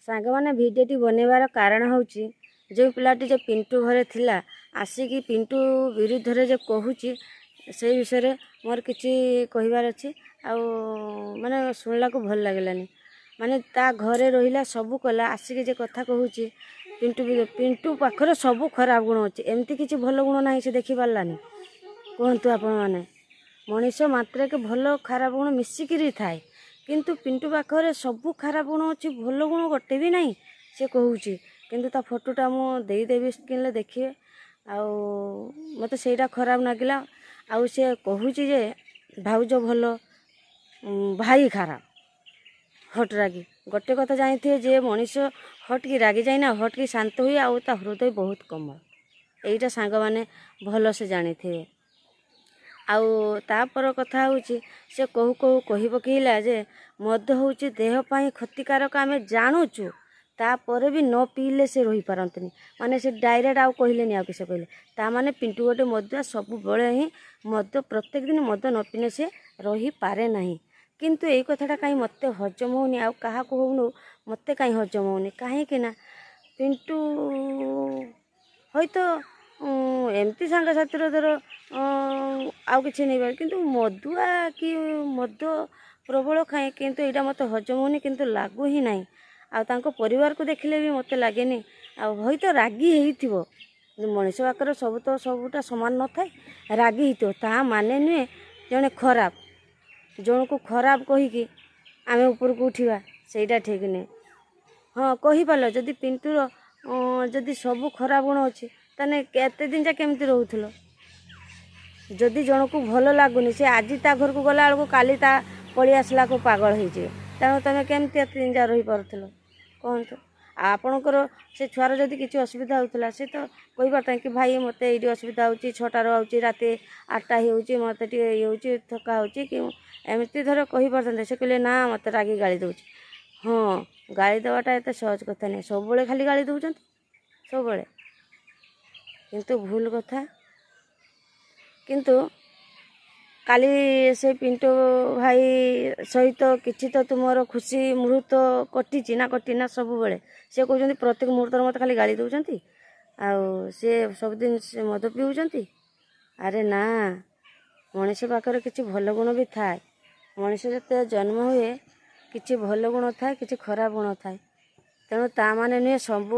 ସାଙ୍ଗମାନେ, ଭିଡ଼ିଓଟି ବନେଇବାର କାରଣ ହେଉଛି, ଯେଉଁ ପିଲାଟି ଯେ ପିଣ୍ଟୁ ଘରେ ଥିଲା, ଆସିକି ପିଣ୍ଟୁ ବିରୁଦ୍ଧରେ ଯେ କହୁଛି, ସେଇ ବିଷୟରେ ମୋର କିଛି କହିବାର ଅଛି। ଆଉ ମାନେ ଶୁଣିଲାକୁ ଭଲ ଲାଗିଲାନି। ମାନେ ତା ଘରେ ରହିଲା, ସବୁ କଲା, ଆସିକି ଯେ କଥା କହୁଛି ପିଣ୍ଟୁ, ପିଣ୍ଟୁ ପାଖରେ ସବୁ ଖରାପ ଗୁଣ ଅଛି, ଏମିତି କିଛି ଭଲ ଗୁଣ ନାହିଁ, ସେ ଦେଖିପାରିଲାନି? କୁହନ୍ତୁ ଆପଣମାନେ। ମଣିଷ ମାତ୍ରକେ ଭଲ ଖରାପ ଗୁଣ ମିଶିକିରି ଥାଏ, କିନ୍ତୁ ପିଣ୍ଟୁ ପାଖରେ ସବୁ ଖରାପ ଗୁଣ ଅଛି, ଭଲ ଗୁଣ ଗୋଟେ ବି ନାହିଁ ସେ କହୁଛି। କିନ୍ତୁ ତା ଫଟୋଟା ମୁଁ ଦେଇଦେବି ସ୍କ୍ରିନ୍ରେ, ଦେଖିବେ। ଆଉ ମୋତେ ସେଇଟା ଖରାପ ଲାଗିଲା। ଆଉ ସେ କହୁଛି ଯେ ଭାଉଜ ଭଲ, ଭାଇ ଖରାପ, ହଟ୍ ରାଗି। ଗୋଟେ କଥା ଜାଣିଥିବେ ଯେ ମଣିଷ ହଟ୍କି ରାଗିଯାଏ ନା ହଟ୍କି ଶାନ୍ତ ହୁଏ, ଆଉ ତା ହୃଦୟ ବହୁତ କୋମଳ। ଏଇଟା ସାଙ୍ଗମାନେ ଭଲସେ ଜାଣିଥିବେ। ଆଉ ତାପର କଥା ହେଉଛି, ସେ କହୁ କହୁ କହି ପକେଇଲା ଯେ ମଦ ହେଉଛି ଦେହ ପାଇଁ କ୍ଷତିକାରକ, ଆମେ ଜାଣୁଛୁ, ତାପରେ ବି ନ ପିଇଲେ ସେ ରହିପାରନ୍ତିନି। ମାନେ ସେ ଡାଇରେକ୍ଟ ଆଉ କହିଲେନି, ଆଉ କିସ କହିଲେ? ତା ମାନେ ପିଣ୍ଟୁ ଗୋଟେ ମଦୁଆ, ସବୁବେଳେ ହିଁ ମଦ, ପ୍ରତ୍ୟେକ ଦିନ ମଦ ନ ପିଇଲେ ସେ ରହିପାରେ ନାହିଁ। କିନ୍ତୁ ଏଇ କଥାଟା କାହିଁ ମୋତେ ହଜମ ହେଉନି, ଆଉ କାହାକୁ ହେଉନୁ, ମୋତେ କାହିଁ ହଜମ ହେଉନି। କାହିଁକି ନା ପିଣ୍ଟୁ ହୁଏତ ଏମିତି ସାଙ୍ଗସାଥିର ଧର ଆଉ କିଛି ନେଇପାରେ, କିନ୍ତୁ ମଦୁଆ କି ମଦ ପ୍ରବଳ ଖାଏ, କିନ୍ତୁ ଏଇଟା ମୋତେ ହଜମ ହେଉନି, କିନ୍ତୁ ଲାଗୁ ହିଁ ନାହିଁ। ଆଉ ତାଙ୍କ ପରିବାରକୁ ଦେଖିଲେ ବି ମୋତେ ଲାଗେନି। ଆଉ ହୁଏତ ରାଗି ହେଇଥିବ, ମଣିଷ ପାଖରେ ସବୁ ତ ସବୁଟା ସମାନ ନଥାଏ, ରାଗି ହେଇଥିବ, ତା ମାନେ ନୁହେଁ ଜଣେ ଖରାପ। ଜଣକୁ ଖରାପ କହିକି ଆମେ ଉପରକୁ ଉଠିବା, ସେଇଟା ଠିକ୍ ନୁହେଁ। ହଁ, କହିପାରିଲ, ଯଦି ପିଣ୍ଟୁର ଯଦି ସବୁ ଖରାପ ଗୁଣ ଅଛି, ତାହେଲେ କେତେ ଦିନ ଯାଏ କେମିତି ରହୁଥିଲ? ଯଦି ଜଣକୁ ଭଲ ଲାଗୁନି, ସେ ଆଜି ତା ଘରକୁ ଗଲା ବେଳକୁ କାଲି ତା ପଳେଇ ଆସିଲାକୁ ପାଗଳ ହେଇଯିବେ। ତେଣୁ ତୁମେ କେମିତି ଏତେ ଦିନ ଯାଏ ରହିପାରୁଥିଲ, କୁହନ୍ତୁ? ଆଉ ଆପଣଙ୍କର ସେ ଛୁଆର ଯଦି କିଛି ଅସୁବିଧା ହେଉଥିଲା, ସେ ତ କହିପାରିଥାନ୍ତେ କି ଭାଇ, ମୋତେ ଏଇଠି ଅସୁବିଧା ହେଉଛି, 6ଟାରୁ ହେଉଛି, ରାତି 8ଟା ହେଉଛି, ମୋତେ ଟିକେ ଇଏ ହେଉଛି, ଥକା ହେଉଛି କି ଏମିତି ଧର କହିପାରିଥାନ୍ତେ। ସେ କହିଲେ ନା, ମୋତେ ରାଗି ଗାଳି ଦେଉଛି। ହଁ, ଗାଳି ଦେବାଟା ଏତେ ସହଜ କଥା ନୁହେଁ। ସବୁବେଳେ ଖାଲି ଗାଳି ଦେଉଛନ୍ତି ସବୁବେଳେ, କିନ୍ତୁ ଭୁଲ କଥା। କିନ୍ତୁ କାଲି ସେ ପିଣ୍ଟୁ ଭାଇ ସହିତ କିଛି ତ ତୁମର ଖୁସି ମୁହୂର୍ତ୍ତ କଟିଛି ନା କଟି ନା? ସବୁବେଳେ ସେ କହୁଛନ୍ତି, ପ୍ରତ୍ୟେକ ମୁହୂର୍ତ୍ତରେ ମୋତେ ଖାଲି ଗାଳି ଦେଉଛନ୍ତି, ଆଉ ସେ ସବୁଦିନ ସେ ମଦ ପିଉଛନ୍ତି। ଆରେ ନା, ମଣିଷ ପାଖରେ କିଛି ଭଲ ଗୁଣ ବି ଥାଏ। ମଣିଷ ଯେତେବେଳେ ଜନ୍ମ ହୁଏ, କିଛି ଭଲ ଗୁଣ ଥାଏ, କିଛି ଖରାପ ଗୁଣ ଥାଏ। ତେଣୁ ତା ମାନେ ନୁହେଁ ସବୁ,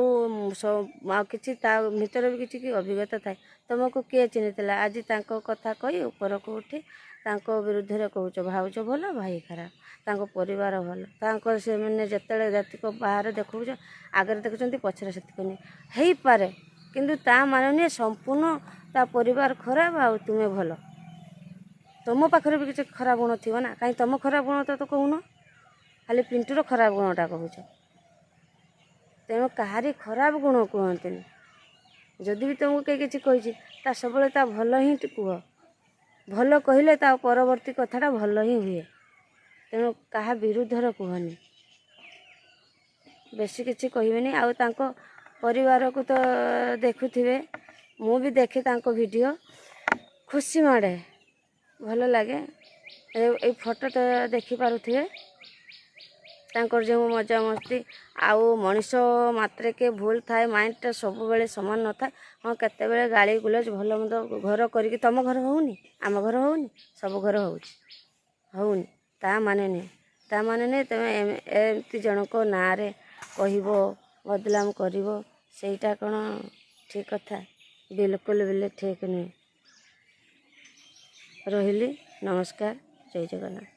ଆଉ କିଛି ତା ଭିତରେ ବି କିଛି କି ଅଭିଜ୍ଞତା ଥାଏ। ତୁମକୁ କିଏ ଚିହ୍ନିଥିଲା? ଆଜି ତାଙ୍କ କଥା କହି ଉପରକୁ ଉଠି ତାଙ୍କ ବିରୁଦ୍ଧରେ କହୁଛ, ଭାଉଜ ଭଲ, ଭାଇ ଖରାପ, ତାଙ୍କ ପରିବାର ଭଲ। ତାଙ୍କର ସେମାନେ ଯେତେବେଳେ ଯେତିକ ବାହାରେ ଦେଖାଉଛ, ଆଗରେ ଦେଖୁଛନ୍ତି, ପଛରେ ସେତିକି ନୁହେଁ। ହେଇପାରେ, କିନ୍ତୁ ତା ମାନେ ନୁହେଁ ସମ୍ପୂର୍ଣ୍ଣ ତା ପରିବାର ଖରାପ ଆଉ ତୁମେ ଭଲ। ତୁମ ପାଖରେ ବି କିଛି ଖରାପ ଗୁଣ ଥିବ ନା? କାହିଁ ତୁମ ଖରାପ ଗୁଣ ତ କହୁନ, ଖାଲି ପିଣ୍ଟୁର ଖରାପ ଗୁଣଟା କହୁଛ। ତେଣୁ କାହାରି ଖରାପ ଗୁଣ କୁହନ୍ତିନି। ଯଦି ବି ତୁମକୁ କେହି କିଛି କହିଛି, ତା ସବୁବେଳେ ତା ଭଲ ହିଁ କୁହ। ଭଲ କହିଲେ ତା ପରବର୍ତ୍ତୀ କଥାଟା ଭଲ ହିଁ ହୁଏ। ତେଣୁ କାହା ବିରୁଦ୍ଧରେ କୁହନି। ବେଶୀ କିଛି କହିବେନି। ଆଉ ତାଙ୍କ ପରିବାରକୁ ତ ଦେଖୁଥିବେ, ମୁଁ ବି ଦେଖେ ତାଙ୍କ ଭିଡ଼ିଓ, ଖୁସି ମାଡ଼େ, ଭଲ ଲାଗେ। ଏଇ ଫଟୋ ତ ଦେଖିପାରୁଥିବେ, ତାଙ୍କର ଯେଉଁ ମଜାମସ୍ତି। ଆଉ ମଣିଷ ମାତ୍ରକେ ଭୁଲ ଥାଏ, ମାଇଣ୍ଡଟା ସବୁବେଳେ ସମାନ ନଥାଏ। ହଁ, କେତେବେଳେ ଗାଳି ଗୁଲଜ, ଭଲ ମନ୍ଦ ଘର କରିକି, ତୁମ ଘର ହେଉନି, ଆମ ଘର ହେଉନି, ସବୁ ଘର ହେଉଛି, ହେଉନି? ତା ମାନେ ନୁହେଁ, ତା ମାନେ ନୁହେଁ ତୁମେ ଏମିତି ଜଣଙ୍କ ନାଁରେ କହିବ, ବଦନାମ କରିବ, ସେଇଟା କ'ଣ ଠିକ୍ କଥା? ବିଲକୁଲ ବିଲେ ଠିକ୍ ନୁହେଁ। ରହିଲି, ନମସ୍କାର, ଜୟ ଜଗନ୍ନାଥ।